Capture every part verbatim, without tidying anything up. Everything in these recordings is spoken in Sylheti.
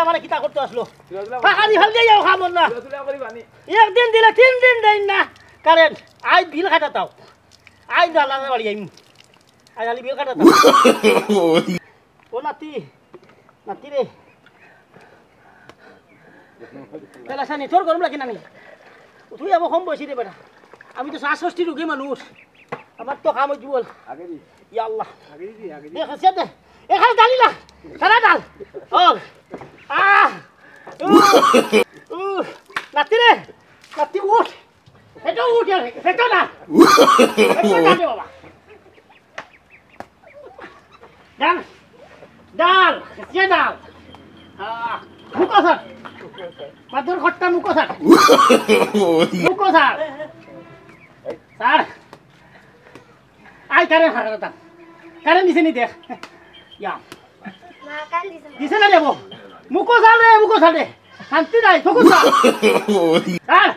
আমারে কিতা করতে আসলো? পাখানি ফাল দিয়া যাও, খামর না। একদিন দিলে তিন দিন দেইন না কারেন্ট। আইজ বিল কাটাইতাও। আইজ দালালে বাড়ি আইমু। আইজ খালি বিল কাটাইতাও। ও নাতি, নাতি রে। পেলাসানি, তোর গরম লাগে না নি? তুই আবার কম বয়সী রে বেটা। আমি তো শ্বাস কষ্টি রোগী মানুষ। আমার তো কাম হইছে বল। আগে দি। ইয়া আল্লাহ। আগে দি, আগে দি। এ, খাসিয়া দে। এ, খালি ডালি না। সারা ডাল। ও। আহ। উ। উ। নাতি রে। নাতি উঠ। এটা উঠ, এটা না। এটা না রে বাবা। ডাল, ডাল, সে ডাল। আহ, মুখো স্যার। বাদুর খট্টা মুখো স্যার। মুখো স্যার। স্যার। আই কারেন্ট হারালো তার। কারেন্ট দিছে নি দেখ। ইয়া। না, কারেন্ট দিছে না। দিছে না দেবো। মুখো স্যার রে, মুখো স্যার রে। শান্তি নাই, মুখো স্যার। স্যার।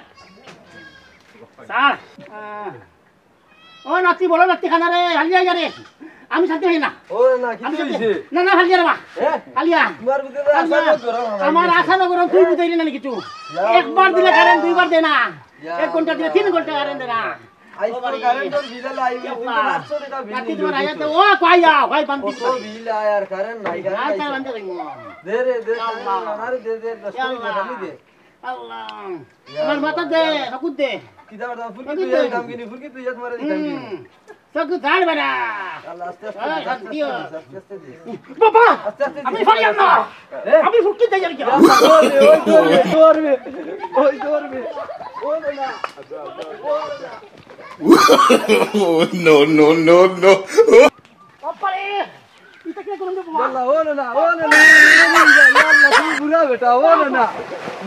স্যার। আহ। ও নাতি, বড় নাতি খানা রে, হালিয়া আইয়া রে। আমি শান্তি পাই না। ও না, আমি কিতা শান্তি হইছে? না, না, হালিয়া রে বা। হ্যাঁ? হালিয়া। তোমার ভিতরে হালিয়া। আশা না গরম, আমার আশা না গরম, তুই বুঝাইলি না কিছু। ইয়া একবার দিলে আল্লাহ। কারেন্ট দুইবার দে না। ইয়া এক ঘন্টা দিলে তিন আল্লাহ। ঘন্টা কারেন্ট দে না। আইজ ও তো বাড়ি। কারেন্টর বিল আইলা, আইবো, ইয়া কিন্তু আল্লাহ। আটশো টাকা বিল নাতি নিয়ে তোমার গেছে। আইয়া তো, ও কই যাও, কই বান্দি। কত বিল আয় আর কারেন্ট নাই, কারেন্ট নাই, নাই। কারেন্ট নাই। দে রে, দে, ইয়া আল্লাহ। আরে দে, দে, দশ ইয়া টাকা আল্লাহ। খালি দে। আল্লাহ। ইয়া আমার আল্লাহ, মাথা দে, ইয়া আল্লাহ। ফাকুর দে। কিতা করতাম? ফুরকি ফাকুর তুই দে। এই দাম কিনি, ফুরকি তুই হাত মারে দিতাম কিনি? হুম। ফাকুর ধার বেটা। আল্লাহ, আস্তে আস্তে ওই দে, আস্তে শান্তি আস্তে ও। দে, আস্তে আস্তে দে। বাবা! আস্তে আস্তে দে। আমি পারি না। এ? আমি ফুরকি দেই আর কি। ইয়া আল্লাহ, ওই দে, ওই দে, ওই দে, ওই দে, ওই দে। ওই দে না। No, no, no, no. বাবারে! ইটা কি করুন দেবো? ইয়া আল্লাহ, ও না, না, ও না, না, ইয়া আল্লাহ, তুমি বুড়া বেটা, ও না, না।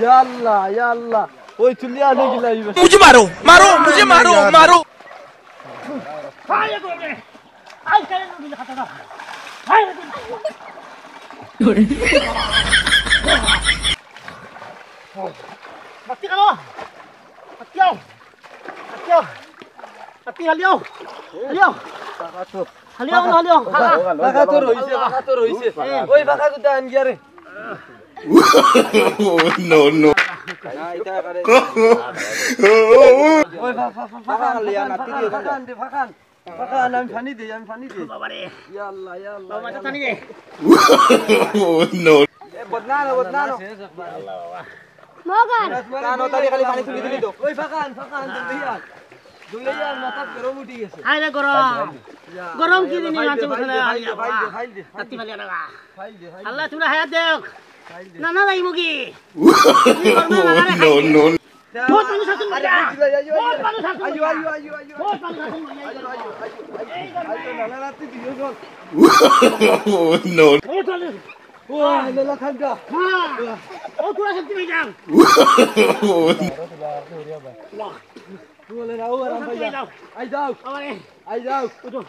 ইয়া আল্লাহ, ইয়া আল্লাহ। ওই চুলিয়া আনে গিলা এই বেটা। मुझे मारो, मारो, मुझे मारो, मारो। হায় রে বাবারে। আই কারে নদী খাতা দাও। হায় রে বাবারে। বাতি খাও। বাতি আও। বাতি আও। বাতি হালিয়াও। হালিয়াও। হালিয়াও, হালিয়াও। ফাঁকা তো রইছে, ফাঁকা তো রইছে। ওই ফাঁকা কোথায় আন গিয়া রে? No, no. ওই ফা-, ফা-, ফা-, ফাঁকা আন, ফাঁকা আন, ফাঁকা আন, ফাঁকা আন, ফাঁকা আন, আমি পানি দেই, আমি পানি দেই। বাবারে। ইয়া আল্লাহ, ইয়া আল্লাহ, বাবা, ইয়া আল্লাহ। পানি দে। No. এ, বদনা আনো, বদনা আনো। মগন। কান ওটা দিয়ে খালি পানি তুলি দিলি তো। ওই ফাঁকা আন, ফাঁকা আন, জলদি আন। জলদি আন, মাথা গরম উঠি গেছে। হায় রে গরম। ইয়া, গরম কি ইয়া, দিন ফাইল দে, মানছে ফাইল বুঝলে দে, আর ফাইল দে, ইয়া ফাইল দে, আল্লাহ। ফাইল দে। রাত্রি বাজে না। ফাইল দে, ফাইল দে। আল্লাহ, তোমরা হায়াত দেও। ফাইল দে। না, না, যাইমু কি? No, no. বহুত মানুষ আছইন মরিয়া। আইও, আইও, আইও, আইও। বহুত মানুষ আছইন মরিয়া। আইও, আইও, আইও, আইও, আইও, আইও, আইও, নানা রাতি দিও জন। No. বহুত মানুষ। ও, আল্লাহ, ঠান্ডা। হ্যাঁ। ও, তোরা সত্যি হয়ে যাও। বাহ। ও, বলে না, ও, আরাম পাই যাও। আই যাও। আরে। আই যাও। উঠো।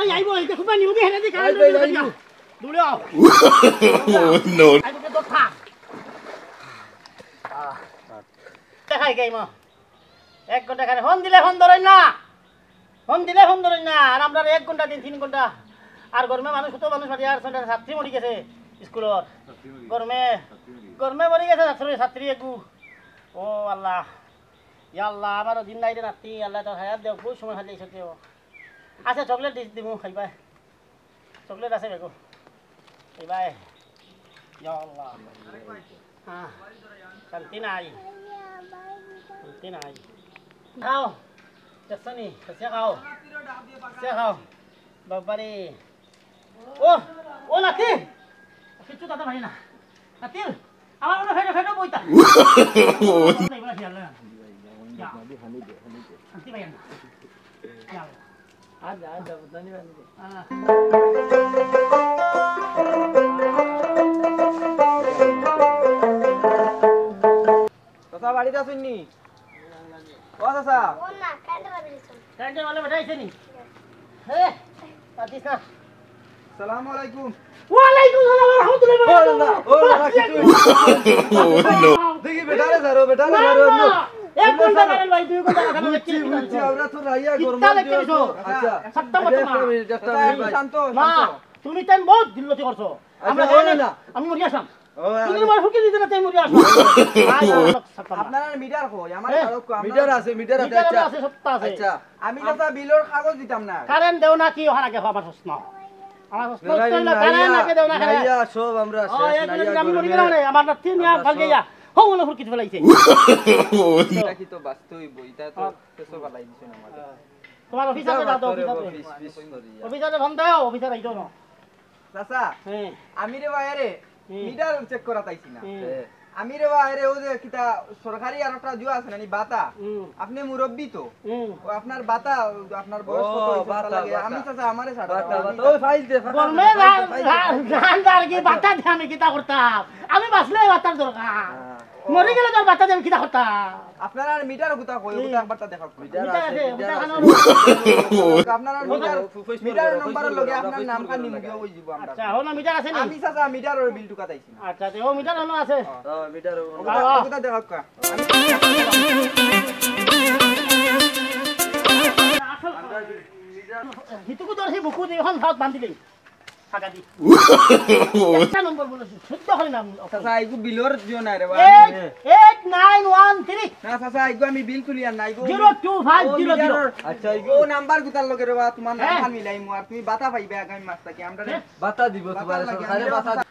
এই, আইবো, এই দেখো, পানি উঠে হেরে দি, আই কারেন্ট যাও, উঠে আই যাও। যাও। দূরে আও। No. আই, তোকে তো থাক। আহ। দেখাই গাই মা। এক ঘন্টা খালি ফোন দিলে ফোন ধরইন না। ফোন দিলে ফোন ধরইন না। আর আমরা এক ঘন্টা দিন তিন ঘন্টা। আর গরমে মানুষ কত মানুষ মারি আর সন্ধ্যা ছাত্রী মরি গেছে স্কুলর। ছাত্রী মরি গেছে। গরমে, ছাত্রী মরি গেছে। গরমে মরি গেছে ছাত্রী, ছাত্রী এগু। ও আল্লাহ। ইয়া আল্লাহ, আমারও দিন নাই রে নাতি, আল্লাহ তোর হায়াত দেও, বহুত সময় হারিয়ে এসেছে ও। আচ্ছা, চকলেট দি-, দিমু, খাইবায়। চকলেট আছে বেগো। খাইবায়। ইয়া আল্লাহ। হ্যাঁ। শান্তি নাই। শান্তি নাই। খাও। দেখছো নি? খাসিয়া খাও। খাসিয়া খাও। বাবারে। ও, ও নাতি। কিচ্ছু তাতে পারি না। নাতি, আমার মনে হয় ফেটো, ফেটো বইতা। শান্তি পাই না। ইয়া আল্লাহ। আর যা, আর যা, বুঝলাম না। আহ। চাচা, বাড়িত আছইন নি? ও চাচা। ও না, কারেন্টর বিল দিছইন। কারেন্টর বিল পাঠাইছে নি? হে, পাতিস না। সালামু আলাইকুম। ওয়ালাইকুম সালাম ওয়া রাহমাতুল্লাহি ওয়া বারাকাতুহু। ও না, ও না, কিছু। Oh, no. দেখি, বেটারে ধরো, বেটারে না, ধরো, না। অন্য। এক অন্য ঘন্টা ধরো। কারেন্ট ভাই, দুই ঘন্টা কারেন্ট বুঝছি, দেখছি, বুঝছি, আমরা তো রাইয়া কিত্তা গরম দেখতে দিও দিছো? তো। আচ্ছা। সাতটা মতো একটা না। মিনিট, একটা মিনিট ভাই। শান্ত, মা, শান্ত। তুমি তাই বহুত দিল্লতি করছো। আচ্ছা, আমরা ওই জানি না। আমি মরিয়া আসাম। ও, তুমি আমার হুকি দিতে না, তাই মরি আসো। আপনার মিটার কই? আমার মিটার আছে, মিটার আছে। মিটার আছে, সবটা আছে। আচ্ছা, আমি চাচা বিলর কাগজ দিতাম না। কারেন্ট দেও না কি ওখানে গেছো? আমার প্রশ্ন, আমার প্রশ্ন না, না, উত্তর হইলো, না, কারেন্ট না, আগে দেও না, কারেন্ট। না, সব আমরা ও, শেষ, এই না, করে ইয়া, আমি মরি গরমে গেলাম রে, আমার না তিন ইয়া আমরা ফালকে সব ইয়া। হো, মনে হুকি দিতে ফেলাইছে। এটা কি তো বাস্তবিক বই, এটা তো হ্যাঁ। কিছু ফালাই দিছে না আমাদের। তোমার অফিসারে দাও, অফিসারে। অফিস, অফিস করি। অফিসারে ফোন দাও, অফিসার আইতো না। চাচা, হ্যাঁ। আমি রে ভাই রে, হুম। মিটার চেক করা তাইছি না। হুম। হ্যাঁ। আমি রে ভাই রে, ও যে কিতা সরকারি আর একটা জুয়া আছে না, নি বাতা? হুম। আপনি মুরব্বি তো। হুম। ও আপনার বাতা, আপনার বয়স ও, কত হইছে, বাতা, লাগে? বাতা। আমি চাচা, আমারে ছাড়ো। বাতা, আমি বাতা। ওই ফাইল দে, ফাইল দে, গরমে ফাইল দে, ফাইল দে, ফাইল দে। জান, জান দার কি বাতা দে আমি কিতা করতাম? আমি বাঁচলে বাতার দরকার। হ্যাঁ। মরি গেলে তোর বাতা দে আমি কিতা করতাম? আপনার আর মিটার গুতা কই, হুম। গুতা একবার তা দেখা কই। মিটার মিটার আছে, আছে, মিটার মিটার আছে। খানো। আপনার আর মিটার, মিটার নম্বরর লগে আপনার নাম খান নিমগিয়া হই। আচ্ছা, হো না, মিটার আছে নি? আমি চাচা মিটারর বিল টুকাত আইছি না। আচ্ছা, তে ও মিটার হলো আছে। হ্যাঁ, মিটার হলো। ওটা, ওটা দেখা কা। হিতুকু ধরছি বুকু দি, এখন ভাত বান্ধিলে। ফাঁকা দি। একটা নম্বর বলেছি, শুদ্ধ করে নাম। চাচা, এগু বিলর দিও না রে বা। Eight, eight nine one three। না, চাচা, এগু আমি বিল তুলি আর না, এগু zero two five zero zero। ও মিটারর, আচ্ছা, এগু ও নাম্বার গুতার লগে রে বা, তোমার নাম হ্যাঁ। খান মিলাইমু, আর তুমি বাতা পাইবে আগামী মাস থাকি। আমরা রে হ্যাঁ। বাতা দিব বাতা তোমার লাগে, সরকারে আমরা বাতা বাতা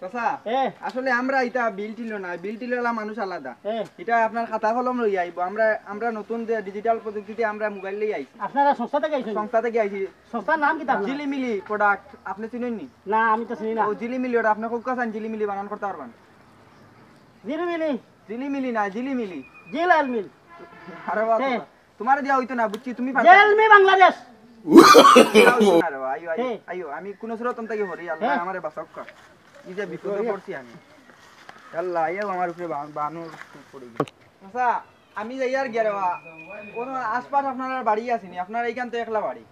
চাচা, এ। আসলে আমরা ইতা বিল টিল না, বিল টিলওয়ালা মানুষ আলাদা। এ। ইটা আপনার খাতা কলম লইয়া আইবো। আমরা, আমরা নতুন যে ডিজিটাল প্রযুক্তিতে আমরা মোবাইল লইয়া আইছি। আপনারা সংস্থা থাকি আইছেন? সংস্থা থাকি আইছি। সংস্থার নাম কিতা আপনার? ঝিলিমিলি প্রোডাক্ট, আপনি চিনেন নি? না, আমি তো চিনি না। ও ঝিলিমিলি, ওটা আপনি খুব কাছে ঝিলিমিলি বানান করতে পারবেন। ঝিলিমিলি? ঝিলিমিলি না, ঝিলিমিলি। জিল আল মিল। আরে বাবা, হ্যাঁ। তোমারে দিয়া হইতো না, বুঝছি, তুমি পারতা। জেল মি বাংলাদেশ। দিয়া হইতো না রে, আইও, আইও, হ্যাঁ। আইও, আমি কোন সুরত থাকি হরি, আল্লাহ হ্যাঁ। আমারে বাঁচাউক্কা। এই যে বিপদে পড়ছি আমি। আল্লাহ, আইও আমার উপরে বা-, বানর পড়ে গেছে। আচ্ছা, আমি যাইয়ার গিয়া রে বা, কোন আশপাশ আপনার আর বাড়ি আছে নি? আপনার এইখান তো একলা বাড়ি।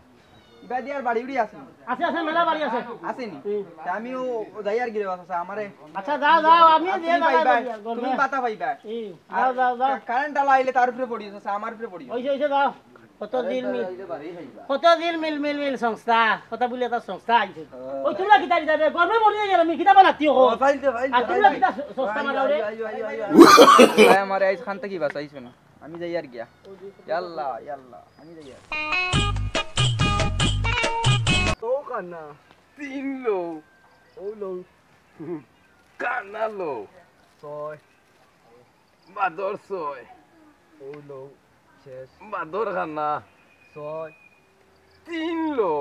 ইবাদি আর বাড়ি উড়ি আছে নি? আছে, আছে, মেলা বাড়ি আছে। আছে নি? হুম। তে আমিও যাইয়ার গিয়া রে বা, আচ্ছা, আমারে আচ্ছা, যাও, যাও, আমি আর দিয়ে তুমি যাবো, পাইবা, যাবো, যাবো। তুমি বাতা পাইবা। হুম, আর যাও, যাও, যাও। কা-, কারেন্ট আলা আইলে তার উপরে পড়িও, আচ্ছা, আমার উপরে পড়িও। ওই যে, ওই যে, যাও। কত দিন মিল, কত দিন মিল, মিল, মিল সংস্থা, কত বলে তার সংস্থা আইছে। ওই তোমরা কিতা দিতা রে? গরমে মরি যাই আমি, কিতা বানাতি হো? ও, ফাইল দে, ফাইল দে, আর তোমরা ফাইল দে। কিতা সংস্থা বানাও রে? আইও, আইও, আইও, আইও। ভাই, আমারে আইজ খান থাকি বাঁচাইছো না। আমি যাইয়ার গিয়া। ইয়াল্লা, ইয়াল্লা, আমি যাইয়ার। তো কানা। তিন লো। ও লো। কানা লো। ছয়। বাদর ছয়। ও লো। শেষ। বাদর খানা। ছয়। তিন লো।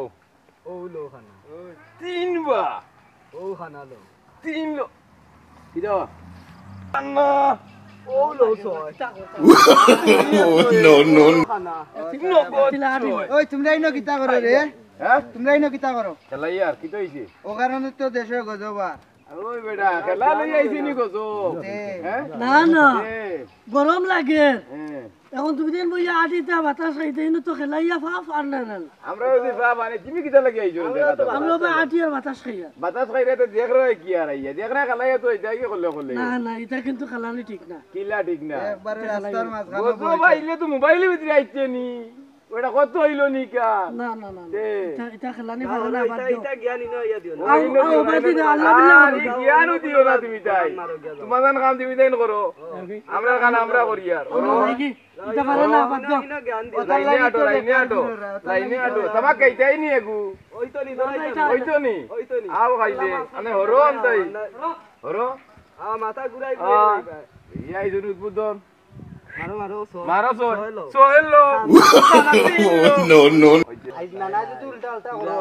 ও লো খানা। তিন বা। ও খানা লো। তিন লো। কিতা? খানা। ও লো ছয়। No, no, no। খানা। তিন লো বা ছয়। ওই, তোমরা ইনো কিতা করো রে? হ্যাঁ? তোমরা ইনো কিতা করো? খেলাইয়ার, কিতা হইছে? ও কারণে তো দেশে গজব আর। ওই বেটা, খেলা লই আইছে নি গজব? জি। হ্যাঁ? না, না। এ। গরম লাগে। হ্যাঁ। এখন দুই দিন বইয়া আটিতা বাতাস খাইতে, ইনো তো খেলাইয়া ফাফ আর না, না। আমরা ওই যে ফাফ আনে, তুমি কিতা লাগি আইছো? আমরা তো বাতাস খাইয়া। বাতাস খাইরা তো দেখরায় কি আর আইয়া? দেখরা খেলাইয়া তো ইটা কি করলে করলে? না, না, ইটা কিন্তু খেলানি ঠিক না। কিলা ঠিক না? একবারে রাস্তার মাঝখানে গজব বইয়া। আইলে তো মোবাইলর ভিতরে আইছে নি। ওটা কত হইল নিকা? না, না, না, না। তে। ইটা, ইটা খেলানি না, পারে না, না, বাদ ইটা, দেও। ইটা জ্ঞানী নয়, ইয়া দিও না। আও, আও, বাদ দিও, আল্লাহ বিল্লাহ আরে, বাদ দেও। জ্ঞান দিও না তুমি তাই। মারো, জ্ঞান দাও। তোমার খান তুমি তাই করো। আমরা খান আমরা করি আর। আমরা দেখি, ইটা পারে না, বাদ দেও। না, না, জ্ঞান দিও। লাইনে আটো, লাইনে আটো। লাইনে আটো। তোমার কাইতাই নি এগু। ওই তো নি, ওই তো নি। ওই তো নি। আও খাইলে। আনে হরো আনতাই। হরো। আ, মাথা ঘুরাই আ, ঘুরাই। ইয়া, এই জন্য উদ্বোধন। মারো, মারো, ছয়। মারো, ছয়। ছয় লো। ছয় লো। No, no। আইজ নানা যদি উল্টা উল্টা করো।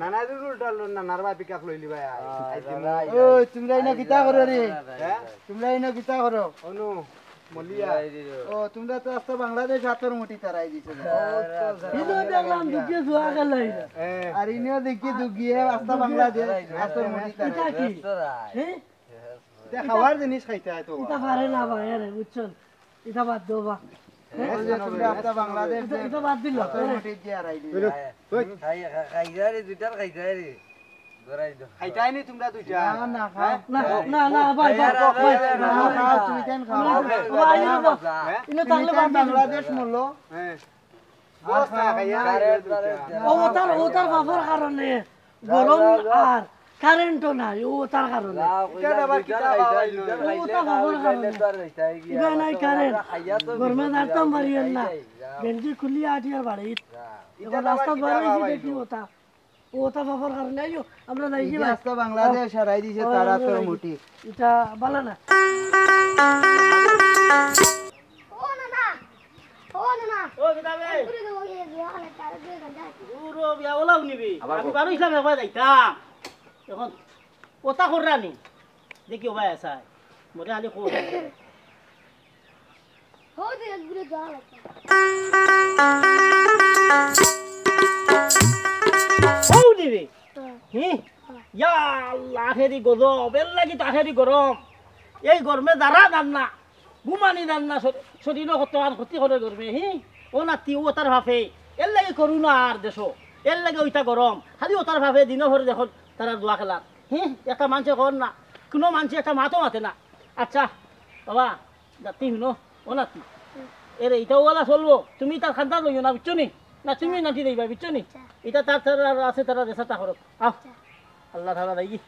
নানা যদি উল্টা উল্টা, নানার বাপি কাক লইলি ভাই, আয়। আইজ দিমু। ওই, তোমরা ইনো কিতা করো রে? হ্যাঁ? তোমরা ইনো কিতা করো? অনু, মলিয়া। ও, তোমরা তো আস্তা বাংলাদেশ হাতর মুঠি তারাই দিছো। ইনো দেখলাম দুঃখে জুয়া খেলাই। হ্যাঁ। আর ইনো দেখি দুঃখে আস্তা বাংলাদেশ হাতর মুঠি তারাই। ইটা কি? হ্যাঁ? ইটা খাওয়ার জিনিস খাইতে হয় তো। ইটা পারে না ভাই, আরে, বুঝছো? ইটা বাদ দেও বা। হ্যাঁ, যে তোমরা আস্তা বাংলাদেশ ইটা, ইটা বাদ দিল। অটোমেটিক যে আর আইডি। ওই, ওই। খাই, খা-, খাই যায় রে, দুইটার খাই যায় রে। ধরাই দাও। খাইতাই নি তোমরা দুইটা? না, না, খাও। হ্যাঁ? না, না, না, ভাই, ভাই, খাও, ভাই, খাও, ভাই, খাও, ভাই। তুমি কেন খাও? না, না, ভাই, না, না। হ্যাঁ? ইনো তুমি তাহলে কেন বাদ দিল। বাংলাদেশ মরলো? হ্যাঁ। বস না খাইয়া খাইয়া দুইটা। ও, ওটার, ওটার বাবার কারণে। গরম আর কারেন্টও নাই, ও তার কারণে। ও তা বাবার কারণে। ইবা নাই কারেন্ট। গরমে দাঁড়তাম পারিয়ার না। গেঞ্জি খুলিয়া আটিয়ার বাড়িত। অখন রাস্তাত বার অইছি দেখি ওতা। ও তা বাবার কারণে। আইও, আমরা যাই কি ভাই? রাস্তা বাংলাদেশ হারাই দিছে, ও, তারা আমরা তোর যাই। মুটি। ইটা বালা না। ও নানা, ও নানা। ও কিতা বে? ঘুরে দেবো, এই যে, আরে, তারা দিয়ে গান যায়। দূর ও বিয়া ওলাও নিবি। আবার আমি কও। বারো ইসলাম একবার যাইতাম। অখন ওতা কররা নি। দেখি ও ভাই আসায়। মোরে খালি কই। হো দে, ঘুরে যাওয়া লাগবে। হো দিবি। হ্যাঁ। হি? ইয়া আল্লাহ, আখেরি গজব, এর লাগি তো আখেরি গরম। এই গরমে যারা যার না, ঘুমানি যার না, শর-, শরীরও কত আর ক্ষতি করে গরমে, হি? ও নাতি, ও তার ভাফে, এর লাগি করোনা আর দেশো, এর লাগি ওইটা গরম। খালি ও তার ভাফে দিনও ভরে দেখো তারা দোয়া খেলার, হি? একটা মানষে কর না, কোনো মানষে একটা মাতও মাতে না। আচ্ছা, বাবা, নাতি হুনো, ও নাতি, এরে ইটা ওলা চলবো, তুমি তার খান্তা লইও না, বুঝছো নি? না, তুমি নাতি দিবা, বুঝছো নি? আচ্ছা। ইটা তার, তার আর আছে, তারা দেশা তা করো। আও, আচ্ছা। আল্লাহ তাআলা দেখি।